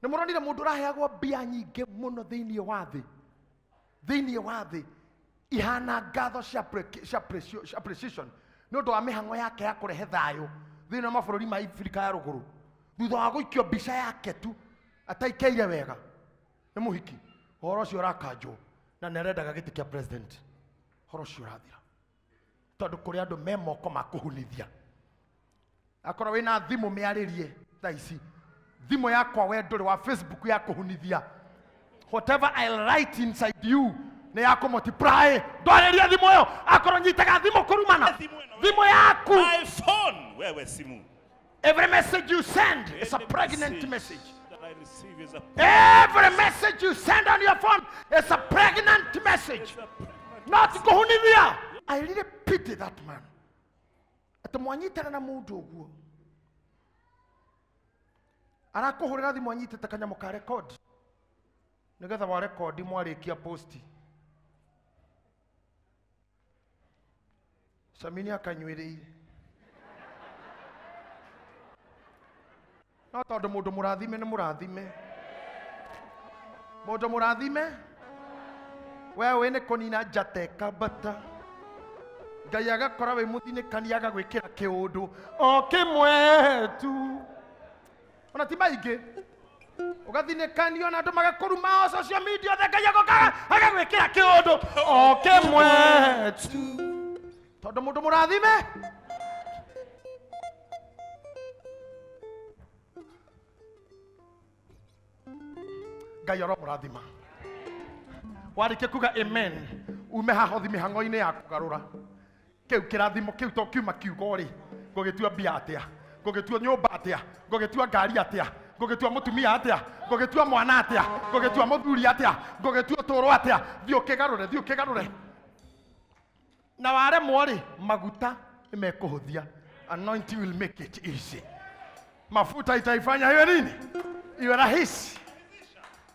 Nĩ mũronire mũndũ ũraheagwo mbia nyingĩ mũno thĩinĩ wa thĩ, thĩinĩ wa thĩ ihana ngatho cia cia precision nĩ ũndũ wa mĩhang'o yake ya kũrehe thayũ thĩinĩ wa mabũrũri ma Afrika ya rũgũrũ, thutha wa gũikio mbica yake tu ataikaire wega nĩ mũhiki. Ũhoro ũcio ũrakanjwo na nĩ arendaga gĩtĩ kĩa president. Ũhoro ũcio ũrathira tondũ kũrĩ andũ me moko ma kũhunithia. Akorwo wĩna thimũ mĩarĩrie thaa ici, thimũ yakwa we ndũrĩ wa Facebook ya kũhunithia. Whatever I write inside you nĩ ya kũ multiply. Ndwarĩrie thimũ ĩyo, akorwo nyitaga thimũ kũrumana, Thimũ ĩno we. thimũ yaku. My phone, wewe simu. Every message you send is a Any pregnant message. that I receive is a Every message you send on your phone is a pregnant message. Is a pregnant Not kũhunithia. I really pity that man. Atĩ mwanyitana na mũndũ ũguo, arakũhũrĩra thimũ anyitĩte kanyamũ ka record, nĩgetha wa rekondi mwarĩkia posti. Samini akanyuĩrĩire. No tondũ mũndũ mũrathime nĩ mũrathime, mũndũ mũrathime we wĩ nĩ kũnina njata ĩkambata, Ngai agakora wĩ mũthinĩkani agagwĩkĩra kĩũndũ o kĩmwe tu, ona ti maingĩ, ũgathinĩkanio na andũ magakũruma o social media othe, Ngai agoka agagwĩkĩra kĩũndũ o kĩmwe tu, tondũ mũndũ mũrathime. Ngai aromũrathima. Warĩkia kuga amen, ume haha ũthi mĩhang'o-inĩ ya kũgarũra kĩu kĩrathimo kĩu, to kiuma kiugo rĩ, ngũgĩtua mbia atĩa, ngũgĩtua nyũmba atĩa, ngũgĩtua ngari atĩa, ngũgĩtua mũtumia atĩa, ngũgĩtua mwana atĩa, ngũgĩtua mũthuri atĩa, ngũgĩtua ũtũũro atĩa. Thiĩ ũkĩgarũre, thiĩ ũkĩgarũre, na waremwo rĩ, maguta nĩ mekũhũthia. Anointing will make it easy. Mafuta itaifanya iwe nini? Iwe rahisi,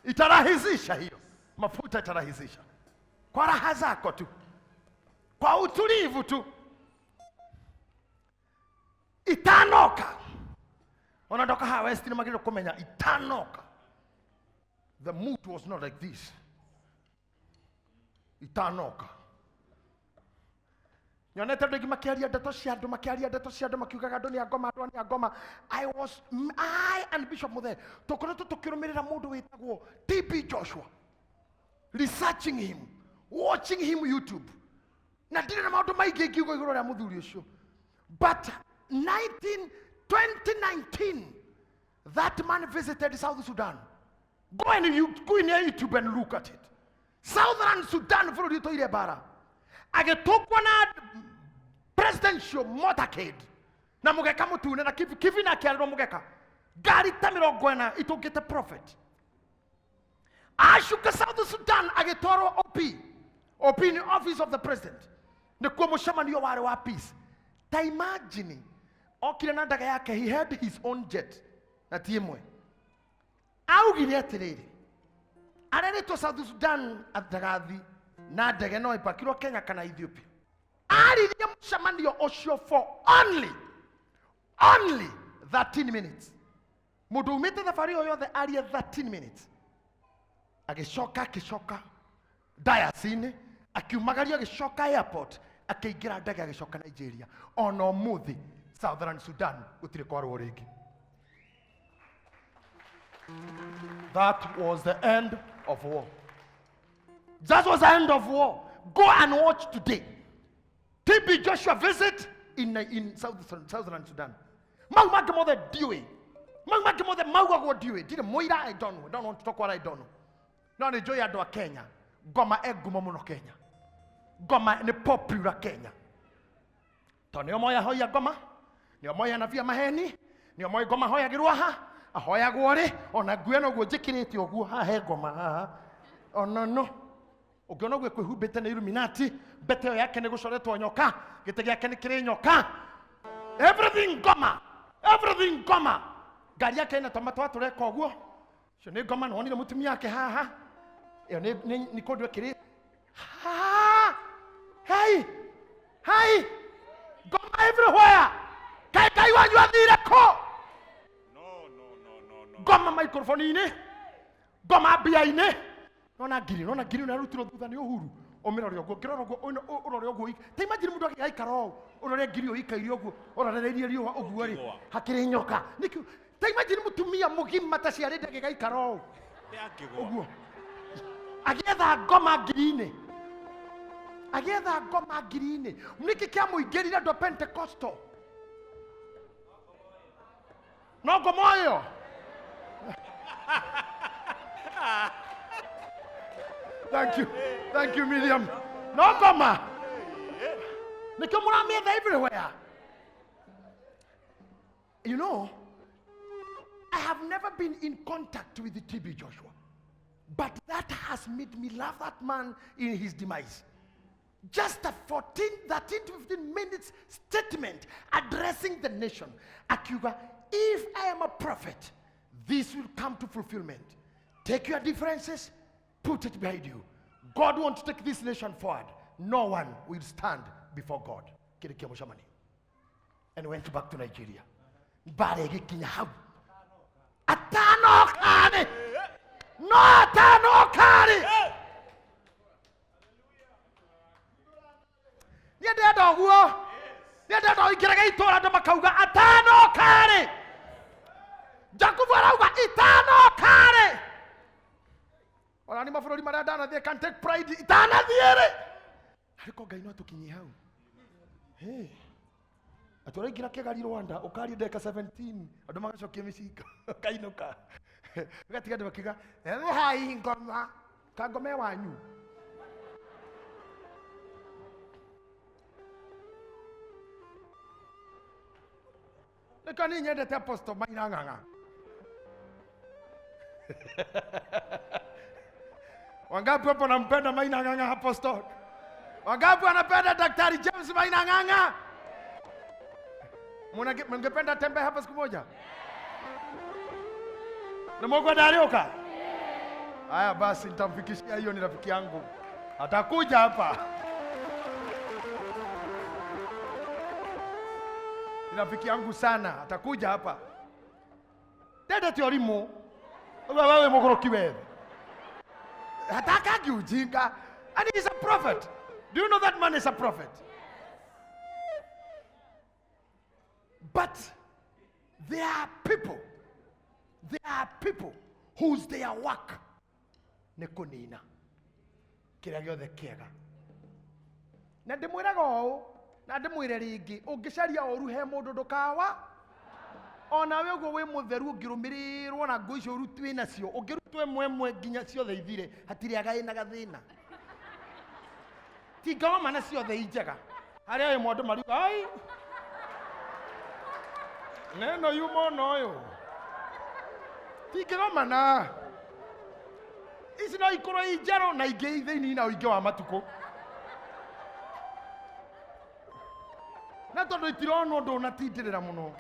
itarahisisha hiyo. Mafuta itarahisisha kwa raha zako tu, kwa utulivu tu, itanoka. Ona ndoka haha West nĩ magĩrĩirwo kũmenya itanoka. The mood was not like this. Itanoka nyonete andũ aingĩ makĩaria ndeto cia andũ, makĩaria ndeto cia andũ, makiugaga andũ nĩ angoma, andũ nĩ angoma. I and Bishop Muthe tũkoretwo tũkĩrũmĩrĩra mũndũ wĩtagwo TB Joshua, researching him, watching him YouTube, na ndirĩ na maũndũ maingĩ ingiuga igũrũ rĩa mũthuri ũcio, but 2019 that man visited South Sudan. Go and you go in YouTube and look at it. Southern Sudan, bũrũri ũtũire mbara, agĩtũngwo na presidential motorcade na mũgeka mũtune na kibi na akĩarĩrwo mũgeka, ngari ta 40 itũngĩte prophet. Acuka South Sudan agĩtwarwo OP. OP nĩ office of the president, nĩkuo mũcemanio warĩ wa peace. Ta imagine okire na ndege yake, he had his own jet na ti ĩmwe. Augire atĩrĩrĩ, arerĩtwo South Sudan ndagathi na ndege, no ĩpakirwo Kenya kana Ethiopia. Aririe mũcemanio ũcio for only 13 minutes. Mũndũ umĩte thabarĩ ĩyo yothe arie 13 minutes, agĩcoka akĩcoka dayasi-inĩ, akiumagario, agĩcoka airport, akĩingĩra ndege, agĩcoka Nigeria. Ona ũmũthĩ Southern Sudan gũtirĩ kwarwo rĩngĩ. That was the end of war. That was the end of war. Go and watch today. TB Joshua visit in Southern Sudan. Mau mangĩ mothe ndiũĩ. Mau mangĩ mothe maugagwo ndiũĩ. Ndirĩ mũira, I don't know. I don't want to talk what I don't know. No nĩ njũĩ andũ a Kenya. Ngoma e ngumo mũno Kenya. Ngoma nĩ popular Kenya. Tondũ nĩo moĩ ahoya ngoma, nĩo moĩ anabii a maheni, nĩo moĩ ngoma ahoyagĩrwo haha, ahoyagwo rĩ, ona nguo ĩno ũguo njĩkĩrĩte ũguo, haha he ngoma haha. Ona no. Ũngĩona ũguo kwĩhumbĩte nĩ Illuminati, mbete ĩyo yake nĩ gũcoretwo nyoka, gĩtĩ gĩake nĩ kĩrĩ nyoka. Everything ngoma, everything ngoma. Ngari yake ĩna tũmatwa tũreka ũguo. Ũcio nĩ ngoma, nĩwonire mũtumia wake haha. Ĩyo nĩ kũndũ ĩkĩrĩ. Ha! Hey! Hey! Ngoma everywhere. Kaĩ Ngai wanyu athire kũ? No, no, no, no, no. Ngoma microphone-inĩ, ngoma mbia-inĩ. Nona ngiri, nona ngiri ũrarutirwo thutha nĩ Uhuru. Ũmĩrore ũguo, ngĩrora ũguo, ũrore ũguo. Ta imagine mũndũ agĩgaikara ũũ, ũrore ngiri ũyũ ĩikaire ũguo, ũrorereirie riũa ũguo rĩ, Ũkĩgũa. hakĩrĩ nyoka. Nĩkĩo, ta imagine mũtumia mũgima ta ciarĩte agĩgaikara ũũ. Nĩangĩgũa. Ũguo. Agĩetha ngoma ngiri-inĩ. Agĩetha ngoma ngiri-inĩ. Nĩkĩ kĩamũingĩrire andũ a Pentecostal? No ngoma ĩyo. Thank you. Thank you, Miriam. No ngoma. Nĩkĩo mũramĩetha everywhere. You know, I have never been in contact with the TB Joshua, but that has made me love that man in his demise. Just a 14, 13 to 15 minutes statement addressing the nation. Akiuga, if I am a prophet, this will come to fulfillment. Take your differences, put it behind you. God wants to take this nation forward. No one will stand before God. Kĩrĩkia mũcemanio. And went back to Nigeria. Mbara ĩgĩkinya hau. Atanoka-rĩ. No atanoka-rĩ. Niĩ ndĩrenda ũguo. Niĩ ndĩrenda ũingĩrage itũũra andũ makauga atanoka-rĩ. Jakubu arauga itanoka-rĩ. Ona nĩ mabũrũri marĩa ndanathiĩ can take pride itanathiĩ-rĩ. Ariko Ngai no atũkinyie hau. Hey. Atĩ ũraingĩra Kigali Rwanda ũkaria ndagĩka 17 andũ magacokia mĩcinga ũkainũka. Ũgatiga andũ makiuga hai ngoma ka ngoma wanyu. Nĩkĩo niĩ nyendete Apostle Maina Ng'ang'a. Wangapi hapo nampenda Maina Ng'ang'a Apostle? Wangapi wanapenda Daktari James Maina Ng'ang'a? Mungependa tembea hapa siku moja? Na Mungu atarioka? Haya basi nitamfikishia hiyo, ni rafiki yangu. Atakuja hapa. Ni rafiki yangu sana, atakuja hapa. Dada ti orimu. Wewe mugoroki wewe. Hataka ujinga. And he's a prophet. Do you know that man is a prophet? But there are people, there are people whose their work nĩ kũnina kĩrĩa gĩothe kĩega. Na ndĩmwĩraga ũũ, na ndĩmwĩre rĩngĩ, ũngĩcaria ũru he mũndũ ndũkawa. Ona we ũguo wĩ mũtheru ũngĩrũmĩrĩrwo na nguo icio wĩ nacio, ũngĩrutwo ĩmwe ĩmwe nginya ciothe ithire, hatirĩ agaĩ na gathĩna. Tingawama na ciothe i njega. Harĩa ĩmwe andũ mariuga, ai, neno yuma ona ũyũ. Tingĩgomana. Ici no ikorwo i njerũ na ingĩ i thĩinĩ na ũingĩ wa matukũ. Na tondũ itironwo ndũnatindĩrĩra mũno.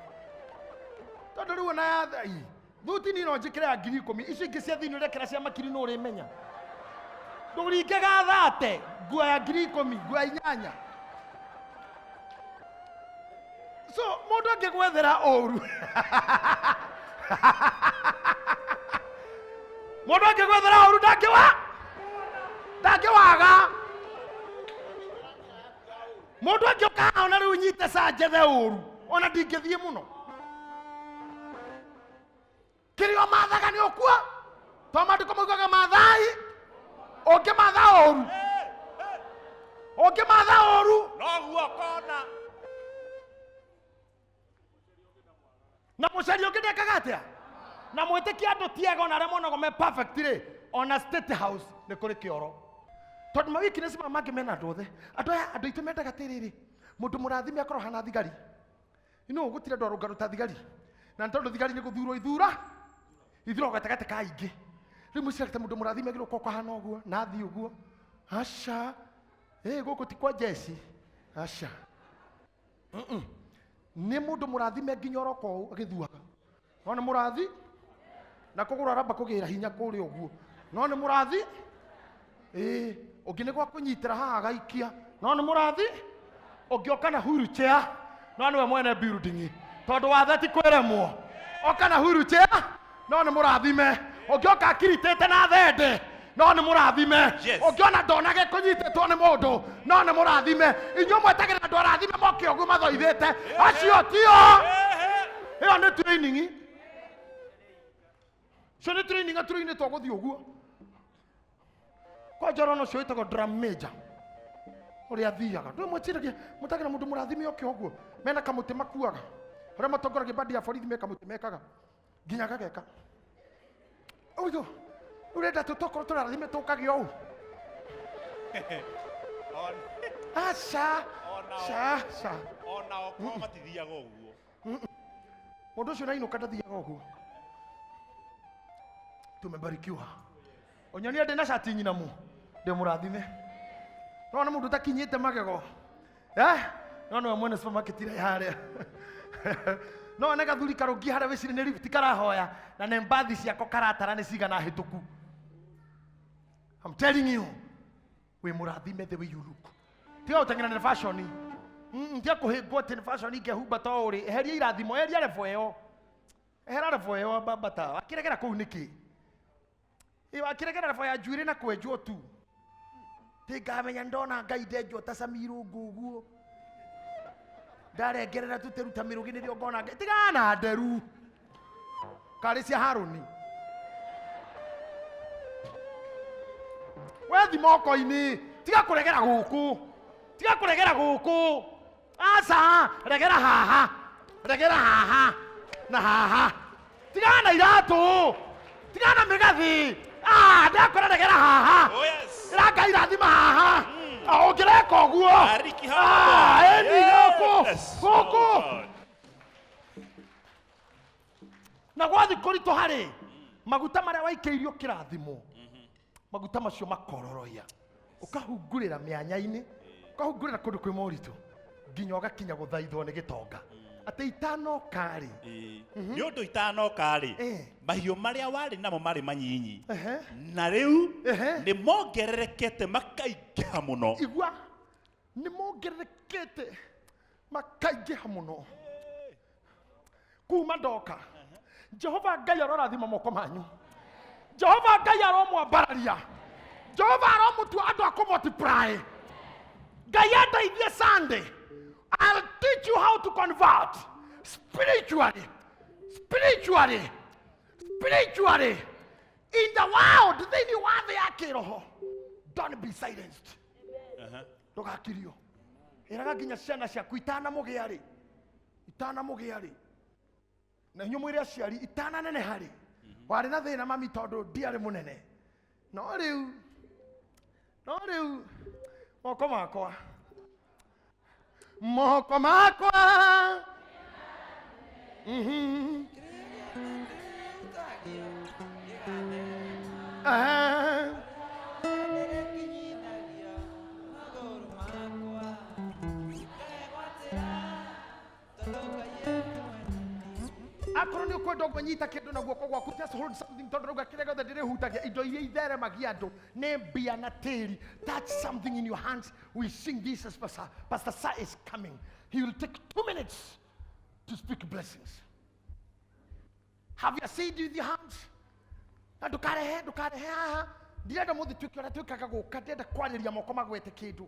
Tondũ rĩu ona ya thai, thuti niĩ no njĩkĩre ya 10,000, icio ingĩ cia thĩinĩ ũrekĩra cia makiri nũ ũrĩmenya. Ndũringe gathate, nguo ya 10,000, nguo ya 8. So mũndũ angĩgwethera ũru. Mũndũ angĩgwethera ũru ndangĩwaga. Mũndũ angĩũka haha ona rĩu nyite ca njethe ũru, ona ndingĩthiĩ mũno. Kĩrĩa ũmathaga nĩ ũkua, to maandĩko maugaga mathai, ũngĩmatha ũru, ũngĩmatha ũru, Noguo ũkona. Na mũceri ũngĩ ndekaga atĩa? Na mwĩtĩkia andũ ti ega ona arĩa monagwo me perfect rĩ, ona State House nĩ kũrĩ kĩoro. Tondũ ma weakness maya mangĩ mena andũ othe. Andũ aya, andũ aitũ mendaga atĩrĩrĩ, mũndũ mũrathime akorwo hana thigari. You know, gũtirĩ andũ arũngarũ ta thigari. Na nĩ tondũ thigari nĩ gũthurwo ithura, ithuragwo gatagatĩ ka aingĩ. Rĩu mũciraga ta mũndũ mũrathime agĩrĩirwo gũkorwo ahana ũguo, na athiĩ ũguo. Aca. Gũkũ ti kwa jeshi. Aca. Nĩ mũndũ mũrathime nginya oroka ũũ agĩthuaga. No nĩ mũrathi na kũgũrũ aramba kũgĩra hinya kũrĩa ũguo. No nĩ mũrathi. Ũngĩ nĩ gwa kũnyitĩra haha agaikia. No nĩ mũrathi. Ũngĩoka na wheelchair, no nĩwe mwene building. Tondũ wathe ti kwĩremwo. Oka na wheelchair, No nĩ mũrathime. Ũngĩoka akiritĩte na thende, no nĩ mũrathime. Yes. Ũngĩona ndonage kũnyitĩtwo nĩ mũndũ, no nĩ mũrathime. Inyuĩ mwetagĩrĩra andũ arathime moke ũguo mathoithĩte, acio tio. Ehe. Ĩyo nĩ training. Cio nĩ training atũrainĩtwo gũthiĩ ũguo. Kwanja ũrona ũcio wĩtagwo drum major ũrĩa athiaga. Ndũĩ mwĩciragia mũtagĩra mũndũ mũrathime oke ũguo, mena kamũtĩ makuaga. Arĩa matongoragia bandi ya borithi me kamũtĩ mekaga nginya gageka. Ũyũ ũrenda tũtokorwo tũrathime tũkagĩa ũũ. Aca ca ca. Onao korwo matithiaga ũguo. Mũndũ ũcio nainũka ndathiaga ũguo. Tumebarikiwa. Ũnyonia ndĩ na cati nyinamu, ndĩ mũrathime. No nĩ mũndũ ũtakinyĩte magego. Eh? No nĩwe mwene supermarket ĩrĩa harĩa. No one gathuri karũngi harĩa wĩcirie nĩ lift karahoya na nĩ mbathi ciako karatara nĩ cigana hĩtũku. I'm telling you, wĩ mũrathime the way you look. Tiga gũteng'era nĩ fashion. Tiga kũhĩngwo atĩ nĩ fashion ingehumba ta ũrĩ. Eheria irathimo, eheria level ĩyo. Ehera level ĩyo baba. Wakĩregera kũu nĩkĩ? Ĩ wakĩregera level ya njuĩrĩ na kwenjwo tu. Tingamenya ndona Ngai ndenjwo ta Samiru ũguo. Ndarengerera tũteruta mĩrũgĩ nĩrĩo ngona Ngai. Tigana na nderu. Karĩ cia Harũni. Wethi moko-inĩ, tiga kũregera gũkũ. Tiga kũregera gũkũ. Aca, regera haha. Regera haha. Na haha. Tigana na iratũ. Tigana na mĩgathĩ. Ah, ndakora regera haha. Oh yes. Ĩra Ngai rathima haha. Ah, ũngĩreka ũguo. Bariki Ah, hapa. ĩni gũkũ. Yes. Gũkũ. Oh, God. Na gwathi kũritũ harĩ maguta marĩa waikĩirio kĩrathimo, maguta macio makororoia, ũkahungurĩra mĩanya-inĩ, ũkahungurĩra kũndũ kwĩ moritũ nginya ũgakinya gũthaithwo nĩ gĩtonga atĩ itanoka rĩ. Ĩĩ. Nĩ ũndũ itanoka rĩ, Eh. mahiũ marĩa warĩ namo marĩ manyinyi, Ehe. na rĩu Ehe. nĩ mongererekete makaingĩha mũno. Igua, nĩ mongererekete makaingĩha mũno kuma ndoka. Jehova Ngai arorathima moko manyu. Jehova Ngai aromwambararia. Jehova aromutua andũ a kũmultiply. Ngai andeithie Sunday, I'll teach you how to convert spiritually, spiritually, spiritually in the world, thĩinĩ wa thĩ ya kĩroho. Don't be silenced. Ndũgakirio. Ĩraga nginya ciana ciaku itanamũgĩa rĩ, itanamũgĩa rĩ, na inyuĩ mwĩre aciari itananeneha rĩ, warĩ na thĩna mami tondũ ndiarĩ mũnene, no rĩu, no rĩu moko makwa, moko makwa. Eh. Akorwo nĩ ũkwenda ũguo, nyita kĩndũ na guoko gwaku, just hold something, tondũ rauga kĩrĩa gĩothe ndĩrĩhutagia, indo iria itheremagia andũ nĩ mbia na tĩri. Touch something in your hands. We sing this as Pastor Sa is coming. He will take 2 minutes to speak blessings. Have your seed with your hands. Na ndũkarehe, ndũkarehe haha. Ndirenda mũthĩ tuĩke ũrĩa twĩkaga gũka, ndĩrenda kwarĩria moko magwete kĩndũ.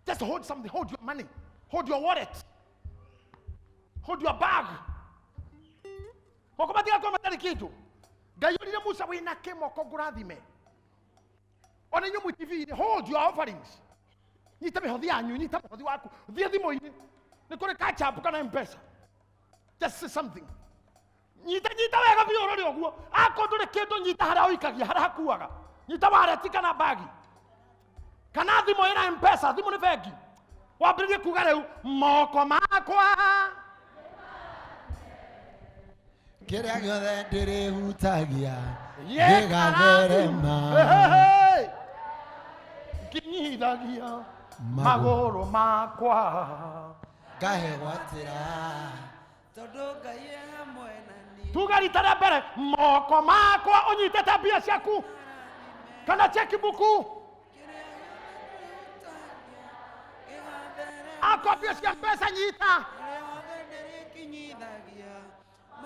Just hold something. Hold your money, hold your wallet, hold your bag. Moko matigakorwo matarĩ kĩndũ. Ngai orire Musa, wĩna kĩ moko ngũrathime? Ona inyuĩ mwĩ TV-inĩ, hold your offerings. Nyita mĩhothi yanyu, nyita mũhothi waku, thiĩ thimũ-inĩ, nĩ kũrĩ Cash App kana M-Pesa. Just say something. Nyita, nyita wega biũ, ũrore ũguo. Akorwo ndũrĩ kĩndũ, nyita harĩa ũikagia, harĩa hakuaga. Nyita wallet kana bagi kana thimũ ĩna M-Pesa. Thimũ nĩ bengi. Wambĩrĩrie kuga rĩu, moko makwa Kĩrĩa gĩothe ndĩrĩhutagia gĩgatherema. gĩgatherema. Nginyithagia magũrũ makwa Ngahegwatĩra. Tondũ Ngai e hamwe na niĩ. Tuga rita rĩa mbere, moko makwa, ũnyitĩte mbia ciaku kana checkbook. Kĩrĩa gĩothe ndĩrĩhutagia gĩgatherema. Akwa mbia cia mbeca, nyita. Kĩrĩa gĩothe ndĩrĩkinyithagia.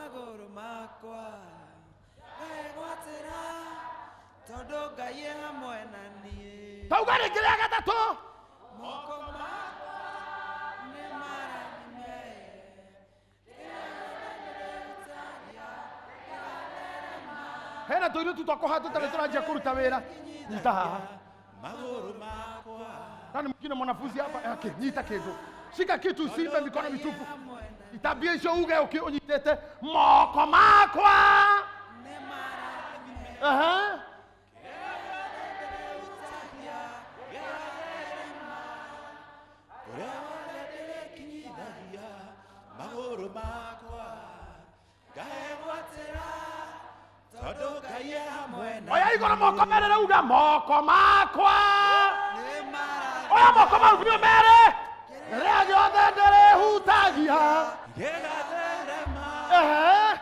Magũrũ makwa ngegwatĩra tondũ Ngai e hamwe na niĩ. Tauga rĩngĩ rĩa gatatũ. Moko makwa nĩ marathime. Hena tũirĩtu twakwa tũtarĩ tũranjia kũruta wĩra. Nyita haha. Magũrũ makwa. Nani mwingine mwanafunzi hapa? Okay, nyita kĩndũ. Shika kitu usiimbe mikono mitupu. Hamwe na Itambia icio uge ũnyitĩte moko makwa. nĩ marathime. Aha. Kũrĩa wothe ndĩrĩkinyithagia magũrũ makwa ngegwatĩra tondũ Ngai e hamwe na Oya igũrũ moko merĩ rauga moko makwa. Nĩ marathime. Oya moko mau biũ merĩ. Rĩrĩa gĩothe ndĩrĩhutagia. gĩgatherema. Ehe.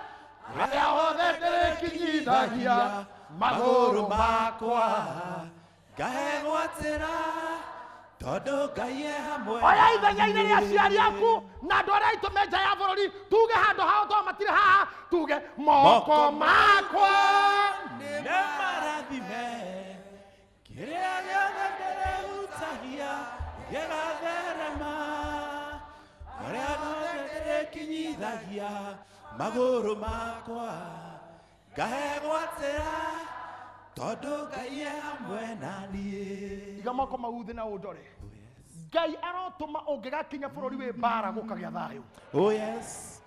Rĩrĩa hothe ndĩrĩkinyithagia magũrũ makwa. Ngegwatĩra tondũ Ngai e hamwe Oya ithenya-inĩ rĩa aciari aku na andũ arĩa aitũ me nja ya bũrũri tuge handũ hao to matirĩ haha tuge moko makwa. Nĩ marathime kĩrĩa gĩothe ndĩrĩhutagia gĩgatherema marĩa mothe ndĩrĩkinyithagia magũrũ makwa ngegwatĩra tondũ Ngai e hamwe na niĩ. Iga moko mau thĩ na ũndore. Ngai arotũma ũngĩgakinya bũrũri wĩ mbara gũkagĩa thayũ. Oh yes.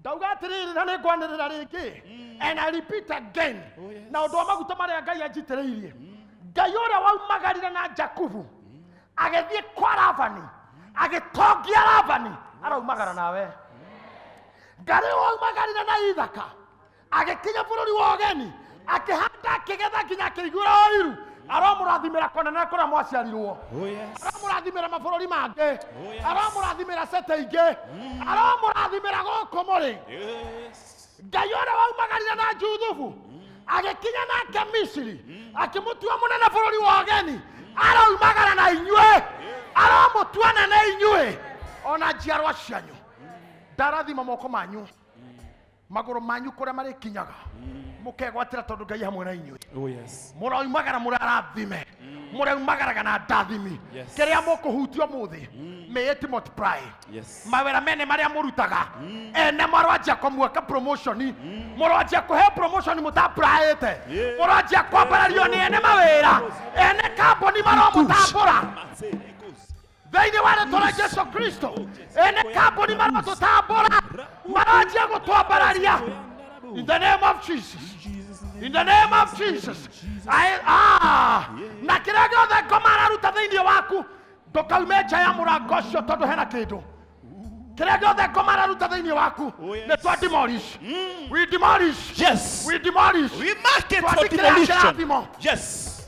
Ndauga atĩrĩrĩ na nĩngwanĩrĩra rĩngĩ and I repeat again. Oh, yes. Na ũndũ wa maguta marĩa Ngai anjitĩrĩirie. Ngai ũrĩa waumagarire na Jakubu agĩthiĩ kwa Labani agĩtongia Labani araumagara nawe. Ngai ũrĩa waumagarire na Ithaka agĩkinya bũrũri wa ũgeni akĩhanda akĩgetha nginya akĩiguĩra ũiru aromũrathimĩra kũnene kũrĩa mwaciarirwo. Oh yes. Aramũrathimĩra mabũrũri mangĩ. Oh, yes. Aramũrathimĩra cete ingĩ. Aramũrathimĩra gũkũ mũrĩ. Yes. Ngai ũrĩa waumagarire na Juthubu agĩkinya nake Misiri akĩmũtua mũnene bũrũri wa ũgeni aroumagara na inyuĩ aromũtua nene inyuĩ ona njiarwa cianyu. Ndarathima moko manyu magũrũ manyu kũrĩa marĩkinyaga mũkegwatĩra tondũ Ngai hamwe na inyuĩ. Oh yes. Mũroimagara mũrĩ arathime mũroimagaraga na ndathimi. Yes. Kĩrĩa mũkũhutio mũthĩ may it multiply. Yes. Mawĩra mene marĩa mũrutaga ene mũranjia kũmweka promotion mũranjia kũheo promotion mũtapuraĩte Yeah. mũranjia kwambarario nĩ ene mawĩra ene kambuni maromũtambũra thĩinĩ wa rĩtwa rĩa Jesu Kristo. Ene kambuni marotũtambũra maranjia gũtwambararia in the name of Jesus. In the name of Jesus. Na kĩrĩa gĩothe ngoma araruta thĩinĩ waku ndũkaume nja ya mũrango ũcio tondũ hena kĩndũ. Kĩrĩa gĩothe ngoma araruta thĩinĩ waku Oh, yes. nĩ twa demolish. We demolish. Yes. We demolish. We mark it for Twandĩkĩra demolition. kĩrathimo. Yes.